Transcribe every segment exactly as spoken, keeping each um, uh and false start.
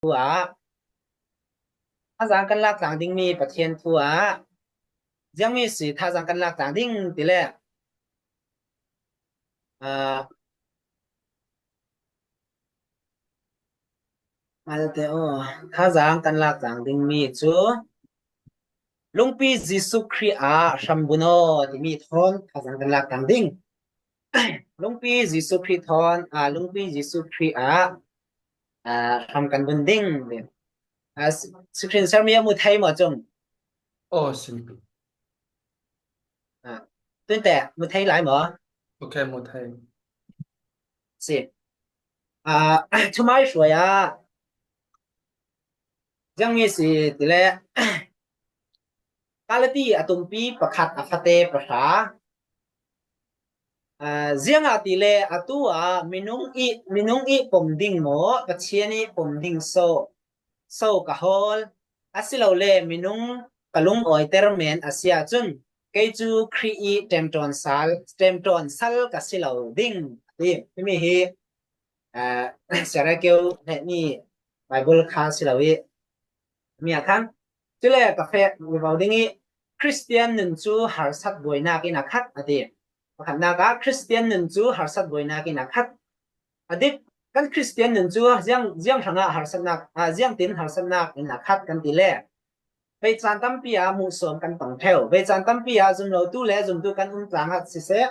thu ah, thazaang kan lak tlang ding mi Pathian thu ah, ziang mi si thazaang kan lak tlang ding ti le, aa, malte aw, thazaang kan lak tlang ding mi cu Lungpi Jesuh Khrih ah hram bun aw timi thawn thazaang kan lak tlang ding. Lungpi Jesuh Khrih thawn, aa, Lungpi Jesuh Khrih ah, aa, hram kan bun ding. Aa, si-, screen share mi a mu thei maw cung? Oh, simpi. Aa, tun teh mu thei lai maw? Ok, mu thei. Si. Aa, thumai hruai ah ziang mi si ti le, Galati a tumpi pakhat a fate pahra. Aa, ziangahtile atu ah minung i, minung i pom ding maw, Pathian i pom ding so, so ka hawl, asilole minung ka lungawiter men a si ahcun, kei cu Khrih i ṭemṭawn sal, ṭemṭawn sal ka si lo ding, a ti. Himi hi, aa, Siara keu hnehmi Bible kha si lo i, mi ah khan, cule ka feh vivo ding i, Khristian nun cu harsat buainak in a khat, a ti. Pakhatnak ah Khristian nun cu harsat buainak in a khat. A dik, kan Khristian nun cu ziang, ziang hrangah harsatnak, aa, ziangtin harsatnak in a khat kan ti le, vei caan tampi ah hmuhsuam kan tong ṭheu. Vei caan tampi ah zumlotu le zumtu kan um tlang ah siseh,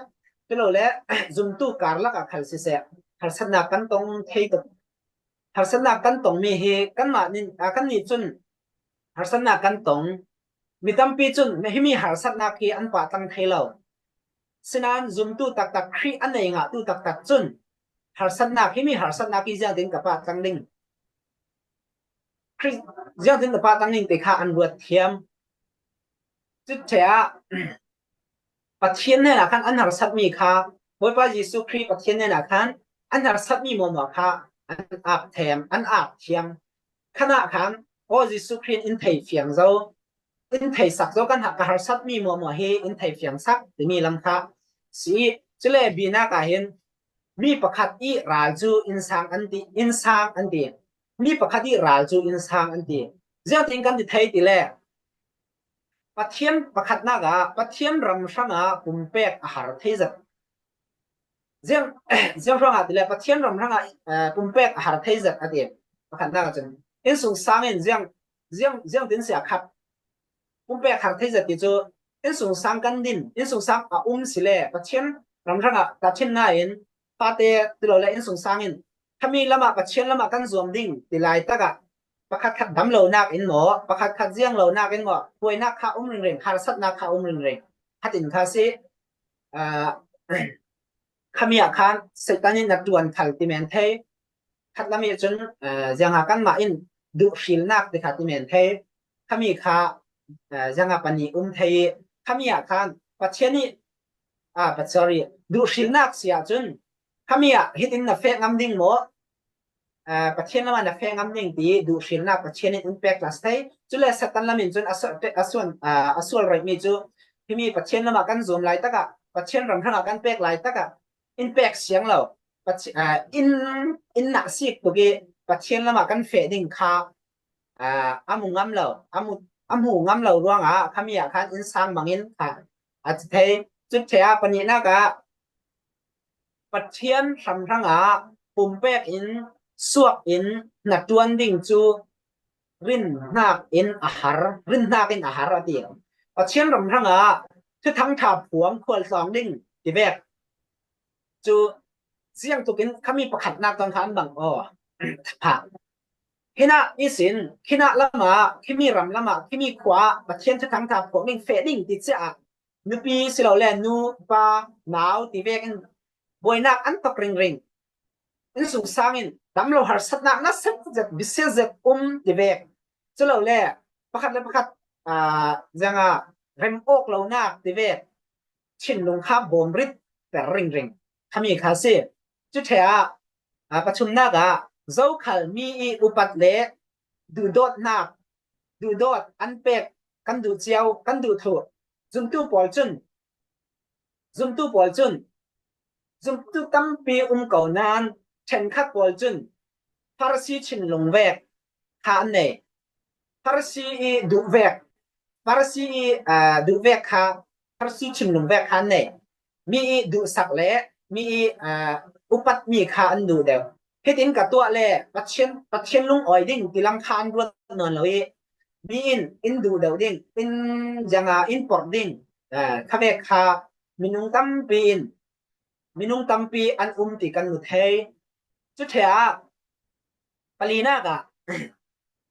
culole zumtu karlak ah khal siseh, harsatnak kan tong thei tuk. Harsatnak kan tongmi hi kanmah nih, aa, kannih cun harsatnak kan tong. Mi tampi cun himi harsatnak hi an pahtlang thei lo. Sinain zumtu taktak, Khrih a nei ngahtu taktak cun harsatnak, himi harsatnak hi ziangtin ka pahtlang ding? Khrih ziangtin ka pahtlang ding ti kha an ruat thiam. Cutia Pathian hnenah khan an harsatmi kha, Bawipa Jesuh Khrih Pathian hnenah khan an harsatmi muahmuah kha an ap them, an ap thiam. Khanah khan, aw, Jesuh Khrih in thei fiang zo, in theisak zo, kan ha-, ka harsatmi muahmuah hi in thei fiang sak timi lam kha si i, cule binak ah hin mi pakhat i ral cu innsang an ti, innsang an ti. Mi pakhat i ral cu innsang an ti. Ziangtin kan ti thei ti le, Pathian pakhatnak ah Pathian ram hrangah pumpek a har thei zet. Ziang, ziang hrangah ti le Pathian ram hrangah, eh, pumpek a har thei zet a ti. Pakhatnak ah cun innsungsang in ziang, ziang, ziangtin si a khat. Pumpek har thei zet ti cu innsungsang kan din, innsungsang a um si le Pathian ram hrangah tahṭhim nain fate ti lo le innsungsang in khami lamah, Pathian lamah kan zuam ding ti laitak ah pakhatkhat dam lonak in maw, pakhatkhat ziang lonak in maw, hruainak kha um ringring, harsatnak kha um ringring. Khat in kha si, aa, khami ah khan Satan in na ṭuan khal ti men thei. Khat lam i cun, aa, zianga kanmah in duhhrilnak ti kha ti men thei. Khami kha, aa, zianga pahnih um thei i, khami ah khan Pathian i, aa, pa-, sorry, duhhrilnak si ahcun, khami ah hitin na feh ngam ding maw? Aa, Pathian lamah na feh ngam ding ti duhhrilnak Pathian in in pek hlas thei. Cule Satan lam in cun a sual, a sual, aa, a sual reihmi cu himi Pathian lamah kan zuam laitak ah, Pathian ram hrangah kan pek laitak ah in pek siang lo. Pathian, aa, in, in nah sik tuk i Pathian lamah kan feh ding kha, aa, a mu ngam lo, a mu, a hmu ngam lo ruangah khami ah khan innsang bangin kha a ti thei. Cutia pahnihnak ah Pathian hram hrangah pumpek in suak in hnaṭuan ding cu rinhnak in a har, rinhnak in a har a ti. Pathian ram hrangah Thuthang ṭha phuang khualtlawng ding tivek cu ziang tukin khami pakhatnak tong kha an bang aw. Phah. Hinah ihsin, khinah lamah, khimi ram lamah, khimi khua ah Pathian Thuthang ṭha phuang ding feh ding ti cia ah nupi si lo le nu, pa, nau ti vekin buainak an tok ringring. Innsungsang in dam lo harsatnak nasa zet, bisia zet um ti vek. Culole pakhat le pakhat, aa, zianga rem awk lonak ti vek. Thinlung kha bawmrit ter ringring. Khami kha si. Cutia, aa, pathumnak ah zokhal mi i upat le duhdawtnak, duhdawt an pek kan duh cio, kan duh thluh. Zumtu pawl cun, zumtu pawl cun, zumtu tampi um ko nain ṭhenkhat pawl cun Farasi thinlung vek, kha an nei. Pharisee i duh vek, Pharisee i, aa, duh vek kha, Pharisee thinlung vek kha an nei. Mi i duhsak le mi i, aa, upat mi kha an duh deuh. Hitin ka tuah le Pathian, Pathian lungawi ding ti lam kha an ruat nawn lo i, mi in in duh deuh ding, in zianga in porh ding, aa, kha vek kha minung tampi in, minung tampi an um ti kan mu thei. Cuthea palinak ah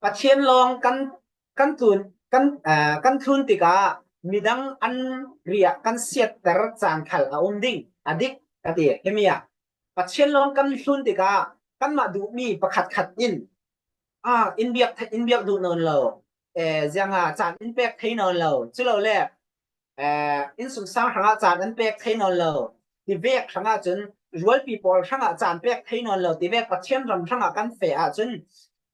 Pathian lawng kan, kan tlun, kan, aa, kan tlun tikah midang an riah kan siatter caan khal a um ding, a dik, ka ti. Himi ah Pathian lawng kan tlun tikah kanmah duhmi pakhatkhat in, aa, in biak, in biak duh nawn lo, ee, zianga caan in pek thei nawn lo, cu lo le, aa, innsungsang hrangah caan an pek thei nawn lo, tivek hrangah cun rualpi pawl hrangah caan pek thei nawn lo, tivek Pathian ram hrangah kan feh ahcun,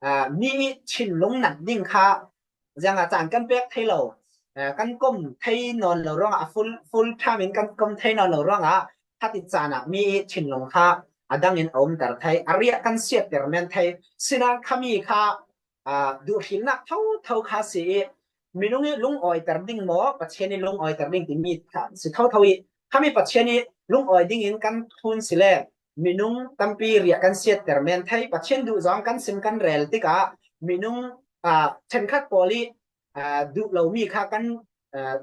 aa, mi i thinlung nat ding kha zianga caan kan pek thei lo, aa, kan kom thei nawn lo ruangah, a full, full time in kan kom thei nawn lo ruangah, khati caan ah mi i thinlung kha a dang in a umter thei, a riah kan siatter men thei. Sinain khami kha, aa, duhhrilnak thotho kha si i, minung i lungawiter ding maw, Pathian i lungawiter ding timi kha si thotho i, khami Pathian i lungawi dingin kan thlun si le minung tampi riah kan siatter men thei. Pathian duh zong kan sim kan rel tikah minung, aa, ṭhenkhat pawl i, aa, duh lomi kha kan, aa,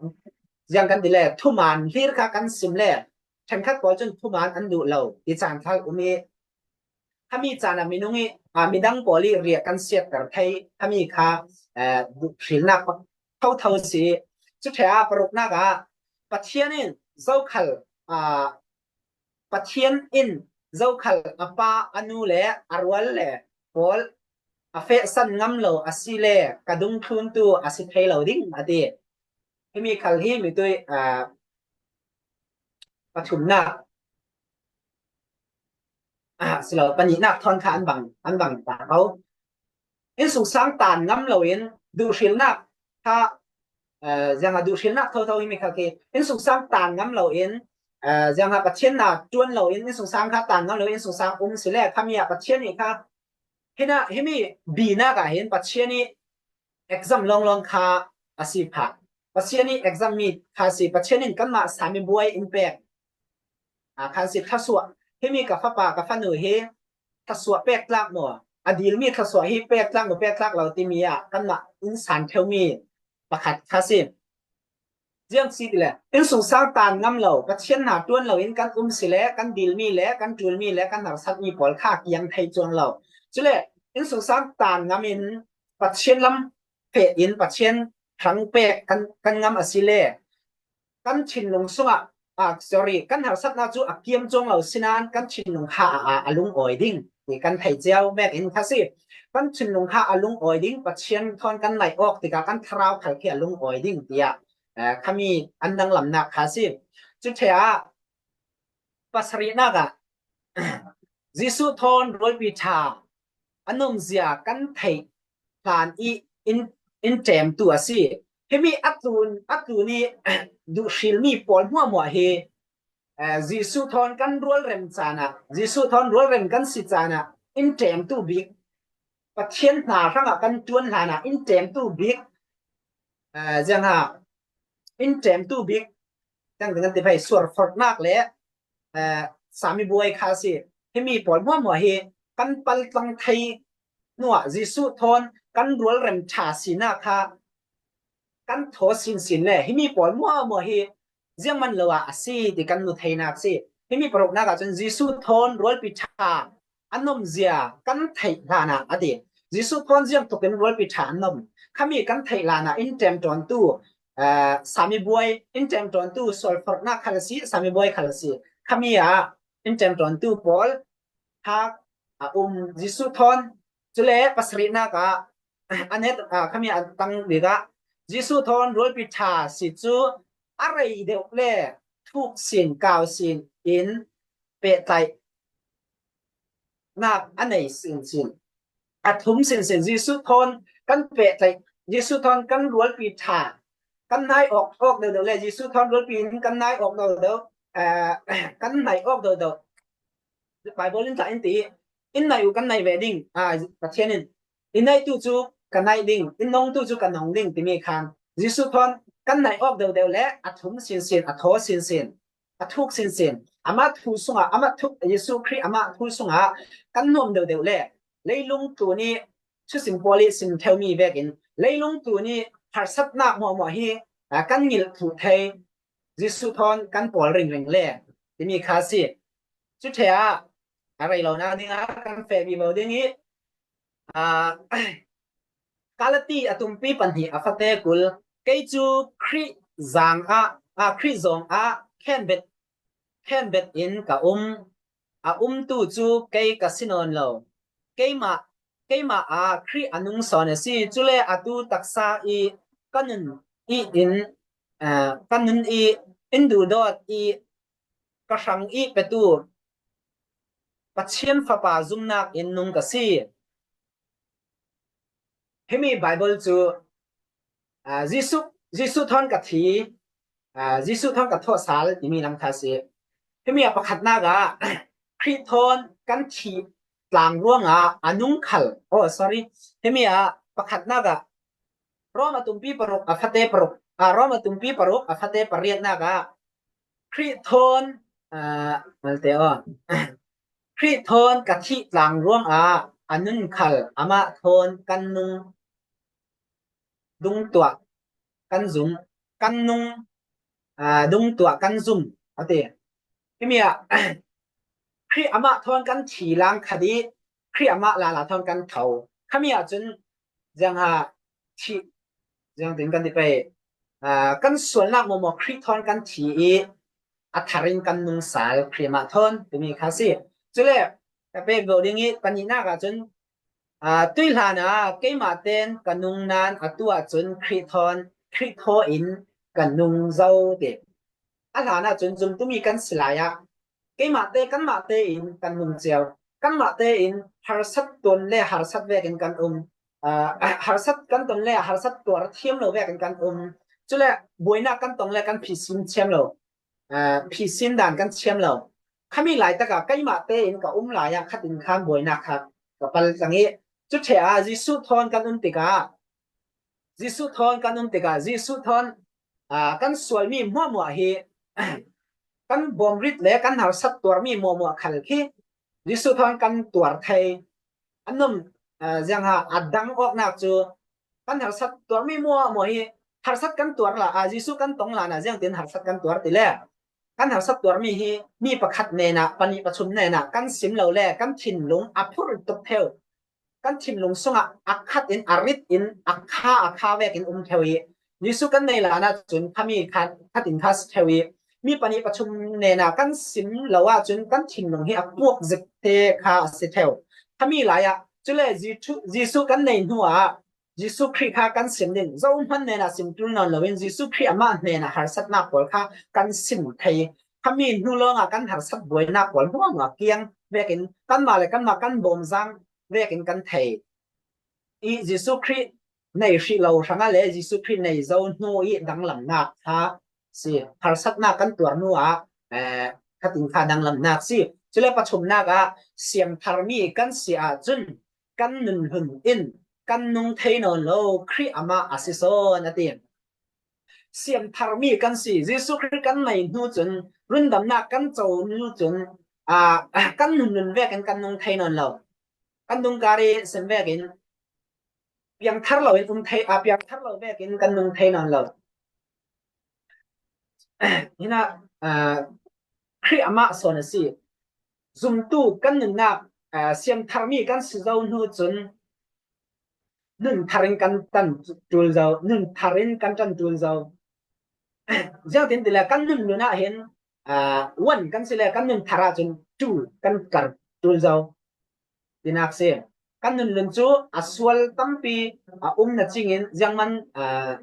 ziang kan ti le, thuman hlir kha kan sim le ṭhenkhat pawl cun thuman an duh lo ti caan khal um i, khami caan ah minung i, aa, midang pawl i riah kan siatter thei, khami kha, aa, duhhrilnak thotho si. Cuthea paruknak ah Pathian in zokhal, aa, Pathian in zokhal a pa, a nu le a rual le pawl a fehsan ngam lo a si le ka dungthluntu a si thei lo ding, a ti. Himi khal hi mitui, aa, pathumnak, aa, si lo, pahnihnak thawn kha an bang, an bang ta ko. Innsungsang taan ngam loin duhhrilnak kha, aa, zianga duhhrilnak thotho himi kha khi, innsungsang taan ngam loin, aa, zianga Pathian hna ṭuan loin innsungsang kha taan ngam loin innsungsang um si le khami ah Pathian nih kha, hinah, himi binak ah hin Pathian i exam lawnglawng kha a si phah. Pathian i exam mi kha si. Pathian in kanmah sami buai in pek, aa, khan si. Thluasuah, himi ka fapa, ka fanu hi thluasuah pek tlak maw, a dilmi thluasuah hi pek tlak maw, pek tlak lo timi ah kanmah in san theu mi pakhat kha si. Ziang si ti le, innsungsang taan ngam lo, Pathian hna ṭuan loin kan um si le kan dilmi le kan ṭulmi le kan harsatmi pawl kha kiang thei cuang lo. Cule innsungsang taan ngam in Pathian lam feh in Pathian hrang pek kan, kan ngam a si le kan thinlung sungah, ah, sorry, kan harsatnak cu a kiam cuang lo sinain kan thinlung kha a, a, a lungawi ding ti kan thei cio mek in kha si. Kan thinlung kha a lungawi ding, Pathian thawn kan naih awk tikah kan thlarau khal khi a lungawi ding tiah, eh, khami an danglamnak kha si. Cuthea pasarihnak ah Jesuh thawn rualpi ṭha a nomzia kan theih hlan i in, in ṭemtu a si. Himi a tlun, a tlun i duhhrilmi pawl hmuahhmuah hi, eh, Jesuh thawn kan rualrem caan ah, Jesuh thawn rualrem kan si caan ah in ṭemtu bik, Pathian hna hrangah kan ṭuan hlan ah in ṭemtu bik, eh, ziangha in ṭemtu bik, kan, kan ti phei, sualforhnak le, eh, sami buai kha a si. Himi pawl hmuahhmuah hi kan paltlang thei hnuah Jesuh thawn kan rualrem ṭha sinak kha kan thaw sinsin le himi pawl hmuahhmuah hi ziangman lo ah a si ti kan mu theinak si. Himi paruknak ah cun Jesuh thawn rualpi ṭha a nomzia kan theih hlan ah a ti. Jesuh thawn ziangtlukin rualpi ṭha an nom. Khami kan theih hlan ah in ṭemṭawntu, aa, sami buai, in ṭemṭawntu sualforhnak khal a si, sami buai khal a si. Khami ah in ṭemṭawntu pawl kha a um. Jesuh thawn, cule pasarihnak ah a net, aa, khami a tang bik ah Jesuh thawn rualpi ṭha si cu a rei deuh le thuk sin, kau sin in pehtlaih nak a nei sinsin, a thum sinsin. Jesuh thawn kan pehtlaih, Jesuh thawn kan rualpi ṭha kan hnai awk, awk deuh deuh le Jesuh thawn rualpi in kan hnai awk deuh deuh, aa, kan hnai awk deuh deuh. Baibal in tla in ti, in naih uh kan naih ve ding, aa, Pathian in i naihtu cu ka naih ding, i nongtu cu ka nong ding timi khan Jesuh thawn kan naih awk deuhdeuh le a thum sinsin, a thaw sinsin, a thuk sinsin, amah thu sungah, amah thu, Jesuh Khrih amah thu sungah kan nuam deuhdeuh le leilung tlun i thusim pawl i sim theu mi vekin leilung tlun i harsatnak hmuahhmuah hi, aa, kan ngilh thluh thei Jesuh thawn kan pawl ringring le timi kha a si. Cu ṭhe ah a rei lonak dingah kan feh vivo ding i, aa, Galati a tumpi pahnih a fate kul, kei cu Khrih zang ah, aa, Khrih zawng ah khenbet, khenbet in ka um, a umtu cu kei ka si nawn lo. Keimah, keimah ah Khrih a nung sawn a si. Cule atu taksa i ka nun i in, aa, ka nun i in duhdawt i ka hrang i petu Pathian Fapa zumnak in nung ka si. Himi Baibal cu, aa, Jesuh, Jesuh thawn ka thi, aa, Jesuh thawn ka thawhsal timi lam kha a si. Himi a pakhatnak ah Khrih thawn kan thih tlang ruangah a nung khal, oh, sorry, himi a pakhatnak ah Rom a tumpi paruk a fate paruk, aa, Rom a tumpi paruk a fate pariatnak ah Khrih thawn, aa, malte aw, Khrih thawn ka thih tlang ruangah a nun khal amah thawn kan nung dungtuah kan zum, kan nung, aa, dungtuah kan zum a ti. Himi ah Khrih amah thawn kan thi lang khat i Khrih amah lala thawn kan tho. Khami ahcun ziangha thih, ziangtin kan ti pei, aa, kan sualnak mawmaw Khrih thawn kan thi i a thar in kan nung sal Khrih amah thawn timi kha a si. Cule ka pek ding i pahnihnak ahcun, aa, tuihlan ah keimah tein ka nung nain atu ahcun Khrih thawn, Khrih thaw in ka nung zo ti. A hlan ahcun zumtumi kan si lai ah keimah te, kanmah tein kan nung cio. Kanmah tein harsat ton le harsat vekin kan um. Aa, harsat kan ton le harsat tuar thiam lo vekin kan um. Cule buainak kan ton le kan phisin thiam lo, aa, phisin dan kan thiam lo. Khami laitak ah keimah tein ka um lai ah khat in khan buainak kha ka pal cang i, cu ṭhe ah Jesuh thawn kan um tikah, Jesuh thawn kan um tikah, Jesuh thawn, aa, kan sualmi hmuahhmuah hi kan bawmrit le kan harsat tuarmi hmuahhmuah khal khi Jesuh thawn kan tuar thei. An um, aa, ziangha a dang awknak cu kan harsat tuarmi hmuahhmuah hi harsat kan tuar la, aa, Jesuh kan tong hlan ah ziangtin harsat kan tuar ti le kan harsat tuarmi hi mi pakhat hnenah, pahnih, pathum hnenah kan sim lo le kan thinlung a phurh tuk theu. Kan thinlung sungah a khat in, a rit in, a kha, a kha vekin um theu i Jesuh kan nei hlan ahcun khami khat, khat in kha si theu i mi pahnih, pathum hnenah kan sim lo ahcun kan thinlung hi a puak zik te kha a si theu. Khami lai ah cule Jesuh, Jesuh kan nei hnu ah Jesuh Khrih kha kan sim ding, zohman hnenah sim ṭul nawn loin Jesuh Khrih amah hnenah harsatnak pawl kha kan sim thei. Khami hnu lawngah kan harsat buainak pawl hmuahhmuah kiang vekin kanmah le kanmah kan bawmzang vekin kan thei. I Jesuh Khrih nei hrih lo hrangah le Jesuh Khrih nei zo hnu i danglamnak kha si. Harsatnak kan tuar hnu ah, eh, khatin kha danglamnak si. Cule pathumnak ah siamtharmi kan si ahcun kan nunhlun in kan nung thei nawn lo, Khrih amah a si sawn a ti. Siamtharmi kan si. Jesuh Khrih kan nei hnu cun, rundamnak kan co hnu cun, aa, kan nunhlun vekin kan nung thei nawn lo. Kan dungkar i sim vekin, piangthar lo in um thei, aa, piangthar lo vekin kan nung thei nawn lo. Hinah, aa, Khrih amah sawn a si. Zumtu kan nunnak, aa, siamtharmi kan si zo hnu cun nun thar in kan ṭan ṭul zo, nun thar in kan ṭan ṭul zo. Ziangtin tile kan nunhlun ah hin, aa, one kan si le kan nun thar ahcun two kan kar ṭul zo tinak si. Kan nunhlun cu a sual tampi a um na cingin ziangman, aa,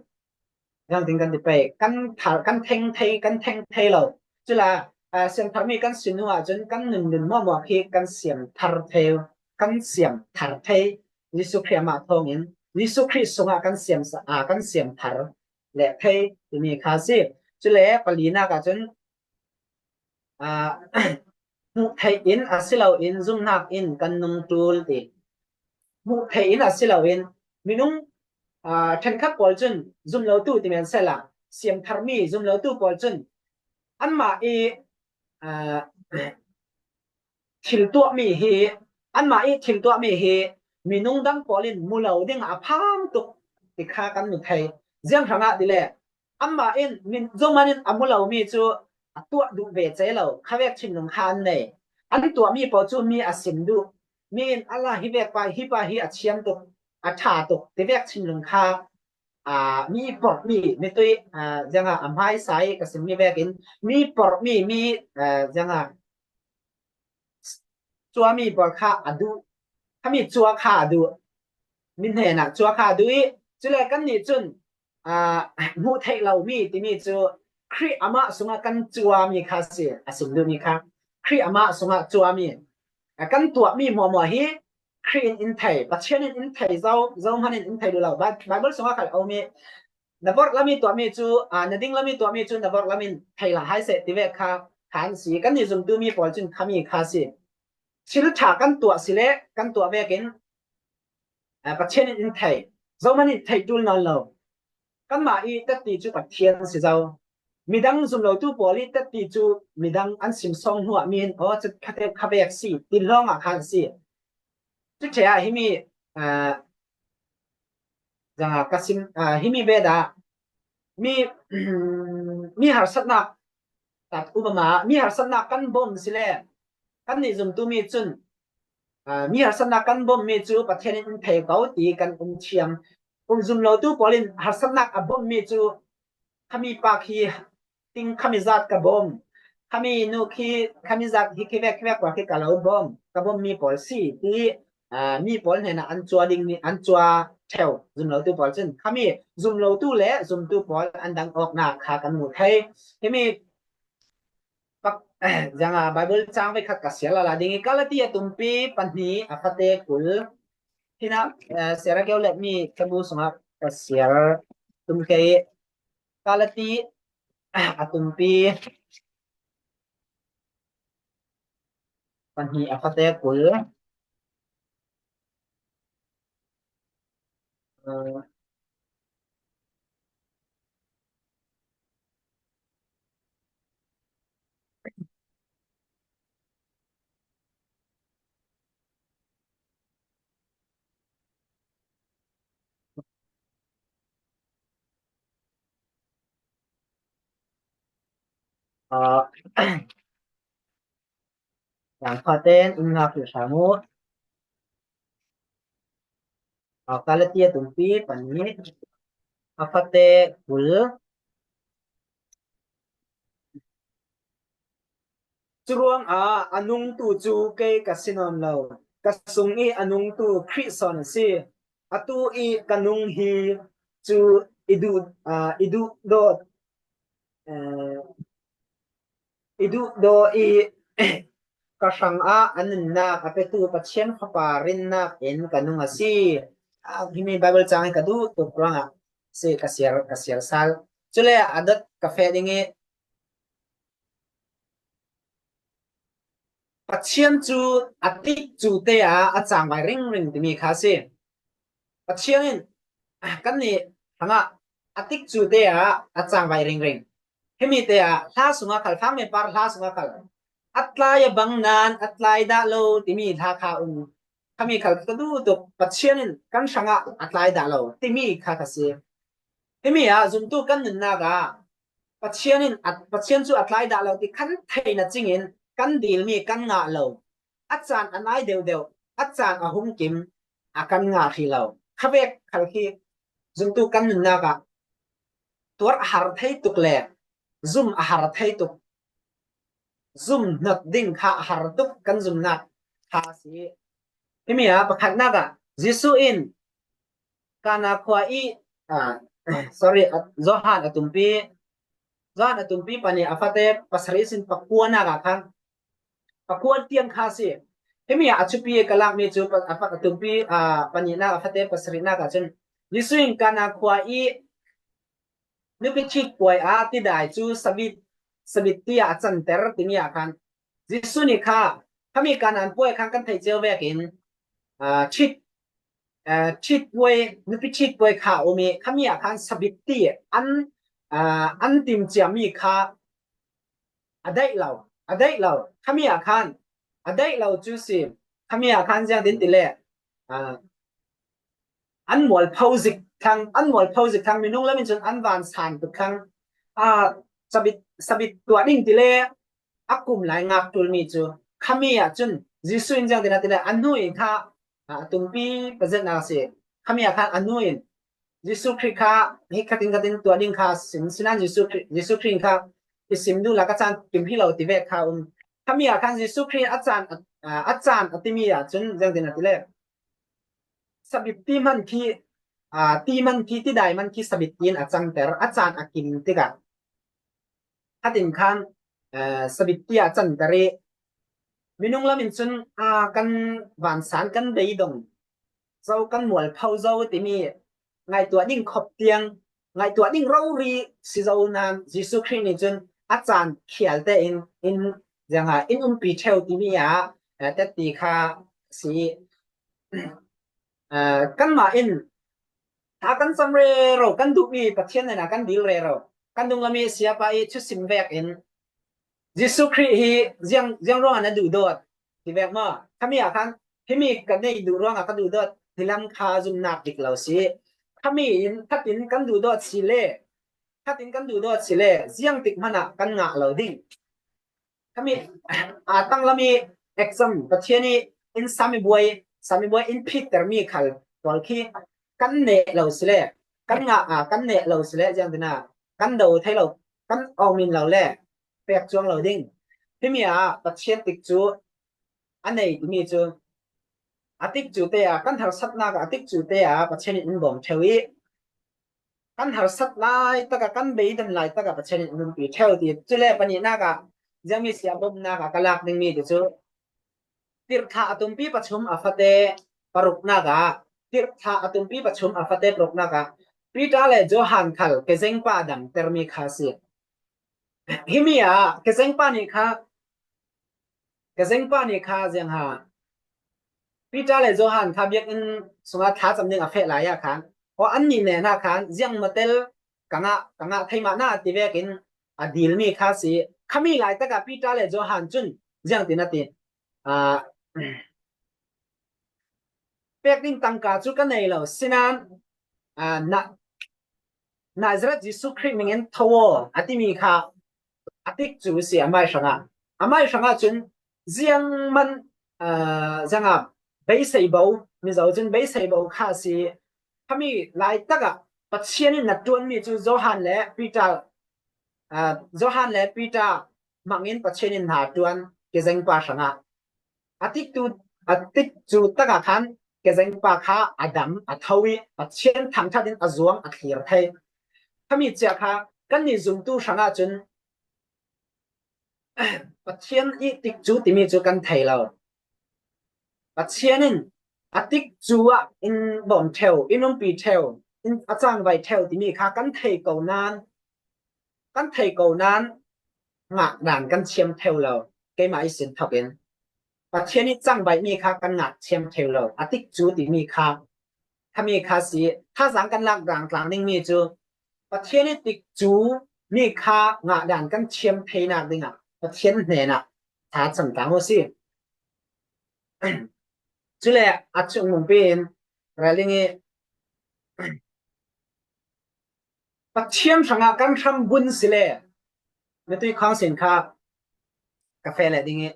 ziangtin kan ti pei, kan thar, kan theng thei, kan theng thei lo. Cule, aa, siamtharmi kan si hnu ahcun kan nunhlun hmuahhmuah khi kan siamthar thei, kan siamthar thei. Jesuh Khrih amah thawngin Jesuh Khrih sungah kan siam sa, aa, kan siamthar leh thei timi kha a si. Cule palinak ahcun, aa, hmuh theih in a si loin zumhnak in kan nung ṭul ti. hmuh theih in a si loin, minung, aa, ṭhenkhat pawl cun zumlotu ti men sehla, siamtharmi zumlotu pawl cun anmah i, aa, thil tuahmi hi, anmah i thil tuahmi hi minung dang pawl in mu lo ding a phang tuk ti kha kan mu thei. Ziang hrangah ti le, anmah in min, zohman in a mu lomi cu a tuah duh ve ce lo, khavek thinlung kha an nei. An tuahmi pawl cu mi a sim duh, mi in a la hi vek pa, hi pa hi a thiam tuk, a ṭha tuk ti vek thinlung kha, aa, mi porhmi, mi tui, aa, ziangah a hmaisa i ka simmi vekin mi porhmi, mi, aa, ziangah cuami pawl kha a duh, khami cua kha a duh, mi hnenah cua kha a duh i, cule kannih cun, aa, hmuh theih lomi timi cu Khrih amah sungah kan cuami kha si, a sim duhmi kha. Khrih amah sungah cuami, a kan tuahmi hmuahhmuah hi Khrih in in thei, Pathian in in thei zo, zohman in in thei duh lo. Bi-, Bible sungah khal a um i, na vorh lam i tuahmi cu, aa, na ding lam i tuahmi cu na vorh lam in thei hlah hai seh ti vek kha, kha an si. Kannih zumtumi pawl cun khami kha si. Thil ṭha kan tuah si le kan tuah vekin, aa, Pathian in in thei, zohman in thei ṭul nawn lo. Kanmah i tetti cu Pathian si zo. Midang zumlotu pawl i tetti cu midang an sim sawng hnuah mi in, aw, cu kha te kha vek si, ti lawngah khan a si. Cuṭheh ah himi, aa, zanga ka sim, aa, himi ve dah mi, mi harsatnak, tat upama, mi harsatnak kan bawm si le kannih zumtumi cun, aa, mi harsatnak kan bawmmi cu Pathian in in thei ko ti kan um thiam. Um zumlotu pawl in harsatnak a bawmmi cu khami pa khi ting khami zat ka bawm, khami nu khi khami zat hi khi vek khi vek pawl khi ka lo bawm, ka bawmmi pawl si ti, aa, mi pawl hnenah an cua dingmi, an cua ṭheu zumlotu pawl cun. Khami zumlotu le zumtu pawl an dang awknak kha kan hmu thei. Himi pak, zianga Bible cang veikhat ka siar lala ding i, Galati a tumpi pahnih a fate kul. Hinah, eh, siar a keu letmi kebu sungah ka siar tum ke i, Galati a tumpi pahnih a fate kul. Eh, Aa, Cang phaten in ngak hrih hram u. Aa, Galati a tumpi pahnih a fate kul. Curuangah a nungtu cu kei ka si nawn lo, ka sung i a nungtu Khrih sawn a si. Atu i ka nung hi cu i duh, aa, i duhdawt, aa, i duhdawt i ka hrangah a nunnak a petu Pathian Fapa rinnak in ka nung a si. Aa, himi Bible cang hi ka duh tuk ruangah si ka siar, ka siar sal. Cule a dot ka feh ding i, Pathian cu a tikcu te ah a cangvai ringring timi kha a si. Pathian in, ah, kannih hrangah a tikcu te ah a cangvai ringring. Himi te ah hla sungah khal, fangme par hla sungah khal a tlai a bang nain a tlai dah lo timi hla kha um. Khami khal ka duh tuk, Pathian in kan hrangah a tlai dah lo timi kha ka si. Himi ah zumtu kan nunnak ah Pathian in a, Pathian cu a tlai dah lo ti kan theih na cingin kan dilmi kan ngah lo. A caan a nai deuhdeuh, a caan a humkim a kan ngah hrih lo. Khavek khal khi zumtu kan nunnak ah tuar a har thei tuk le zum a har thei tuk, zum hnawt ding kha a har tuk kan zumnak kha a si. Himi ah pakhatnak ah Jesuh in Kana khua i, ah, sorry, ah, Johan a tumpi, Johan a tumpi pahnih a fate pasarih sin pakuanak ah khan, pakua tiang kha a si. Himi ah a thupi ka lakmi cu pa-, a fa-, a tumpi, ah, pahnihnak a fate pasarihnak ah cun Jesuh in Kana khua i nupi ṭhit puai ah tidai cu sabit, sabit tiah a canter timi ah khan Jesuh nih kha, khami Kanaan puai khan kan theih cio vekin, aa, ṭhit, eh, ṭhitpuai, nupi ṭhitpuai kha a um i, khami ah khan sabit ti an, ah, an tim ciami kha a daih lo, a daih lo. Khami ah khan a daih lo cu si, khami ah khan ziang tin ti le, ah, an mualpho zik thlang, an mualpho zik thlang, minung lam in cun an van san tuk thlang. Ah, sabit, sabit tuah ding ti le a kum lai ngak ṭulmi cu khami ah cun Jesuh in ziang tin a ti le a hnu in kha, ah, a tumpi pazatnak a si. Khami ah khan a hnu in Jesuh Khrih kha hi khatin khatin tuah ding kha sim sinan Jesuh Khrih, Jesuh Khrih in kha i sim duh la ka caan kim hi lo ti vek kha um. Khami ah khan Jesuh Khrih in a caan, ah, a caan a timi ah cun ziang tin a ti le sabit ti hman khi, ah, ti hman khi, tidai hman khi sabit tiin a cangter, a caan a kim tikah khatin khan, eh, sabit ti a canter i minung lam in cun, ah, kan vansan kan beidong zo, kan mualpho zo timi ngaihtuah ding khop tiang, ngaihtuah ding rori si zo nan Jesuh Khrih nih cun a caan khial tein in zianga in umpi ṭheu timi ah, eh, tetti kha si. Eh, kanmah in tha kan cam rero, kan duhmi Pathian hnenah kan dil rero, kan dunglam i siapa i thusim vek in Jesuh Khrih hi ziang, ziang ruangah na duhdawt ti vek maw? Khami ah khan himi ka nei duh ruangah ka duhdawt, hi lam kha zumnak dik lo si. Khami in khatin kan duhdawt si le, khatin kan duhdawt si le, ziang tik hmanah kan ngah lo ding. Khami, aa, tanglam i exam Pathian i in sami buai, sami buai in phittermi khal pawl khi kan neh lo si le, kan ngah, aa, kan neh lo si le, ziang tina kan do thei lo, kan awng min lo le, pek cuang lo ding. Himi ah Pathian tikcu a nei timi cu a tikcu te ah kan harsatnak ah a tikcu te ah Pathian in in bawm ṭheu i kan harsat lai takah, kan beidon lai takah Pathian in in umpi ṭheu ti. Cule panihnak ah ziangmi siabawmnak ah ka lak dingmi ti cu tirhthlah a tumpi pathum a fate paruknak ah, tirhthlah a tumpi pathum a fate paruknak ah Peter le Johan khal kezengpa damtermi kha a si. Himi ah kezengpa nih kha, kezengpa nih kha ziang ha, Peter le Johan kha biakinn sungah thlacam ding a feh lai ah khan, aw, annih hnenah khan ziang maw tel ka ngah, ka ngah thei mah na ti vekin a dilmi kha si. Khami laitak ah Peter le Johan cun ziang tin a ti, aa, pek ding tangka cu ka nei lo, sinan, aa, na, Nazareth Jesuh Khrih mingin tho aw, a timi kha a tikcu si amai hrangah. Amai hrangah cun ziangman, aa, ziangah beisei bo, mizo cun beisei bo kha si. Khami laitak ah Pathian in na ṭuanmi cu Johan le Peter, aa, Johan le Peter hmangin Pathian in hna ṭuan kezengpa hrangah. A tiktu, a tikcu takah khan kezengpa kha a dam, a tho i Pathian thangṭhat in a zuang, a thlir thei. Khami cia kha kannih zumtu hrangah cun Pathian i tikcu timi cu kan thei lo. Pathian in a tikcu ah in bawm ṭheu, in umpi ṭheu, in a cangvai ṭheu timi kha kan thei ko nan, kan thei ko nan ngah dan kan thiam theu lo. Keimah i sin thawk in Pathian i cangvaihmi kha kan ngah thiam theu lo. A tikcu timi kha, khami kha si, thazaang kan lak dangtlang dingmi cu Pathian i tikcu mi kha ngah dan kan thiam theinak dingah Pathian hnenah tha cam tlang aw si. Cule a chung mungpi in ralring i Pathian hrangah kan hram bun si le, mitui khawng sin kha ka feh leh ding i,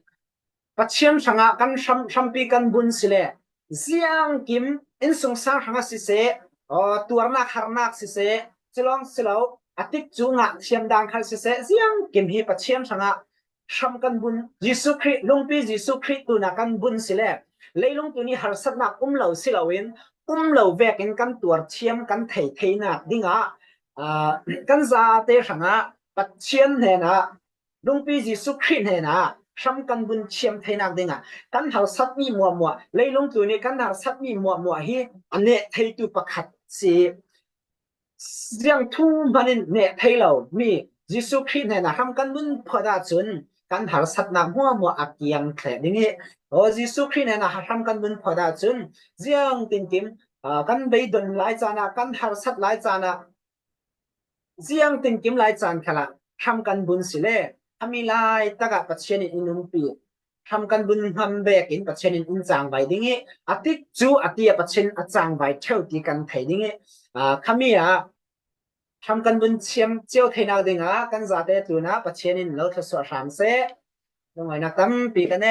Pathian hrangah kan hram, hrampi kan bun si le, ziangkim innsungsang hrangah siseh, aw, tuarnak harnak siseh, culawng si lo, a tikcu ngah thiam dan khal siseh, ziangkim hi Pathian hrangah hram kan bun, Jesuh Khrih, lungpi Jesuh Khrih tunah kan bun si le, leilung tuni harsatnak um lo si loin, um lo vekin kan tuar thiam kan thei theinak dingah, aa, kan zate hrangah Pathian hnenah, lungpi Jesuh Khrih hnenah hram kan bun thiam theinak dingah kan harsatmi hmuahhmuah, leilung tuni kan harsatmi hmuahhmuah hi a neh theitu pakhat si. Ziang thu hman in neh thei lo mi Jesuh Khrih hnenah hram kan bun phawt ahcun kan harsatnak hmuahhmuah a kiang thleh ding i, aw, Jesuh Khrih hnenah hram kan bun phawt ahcun ziang tinkim aa, kan beidon lai caan ah, kan harsat lai caan ah, ziang tinkim lai caan khalah hram kan bun si le, khami lai takah Pathian in in umpi, hram kan bun hnam vekin Pathian in in cangvai ding i, a tik cu a ti a Pathian a cangvai ṭheu ti kan thei ding i, aa, khami ah hram kan bun thiam cio theinak dingah kan zate tlunah Pathian in lo thluasuah hram seh. Lungawinak tampi kan nei.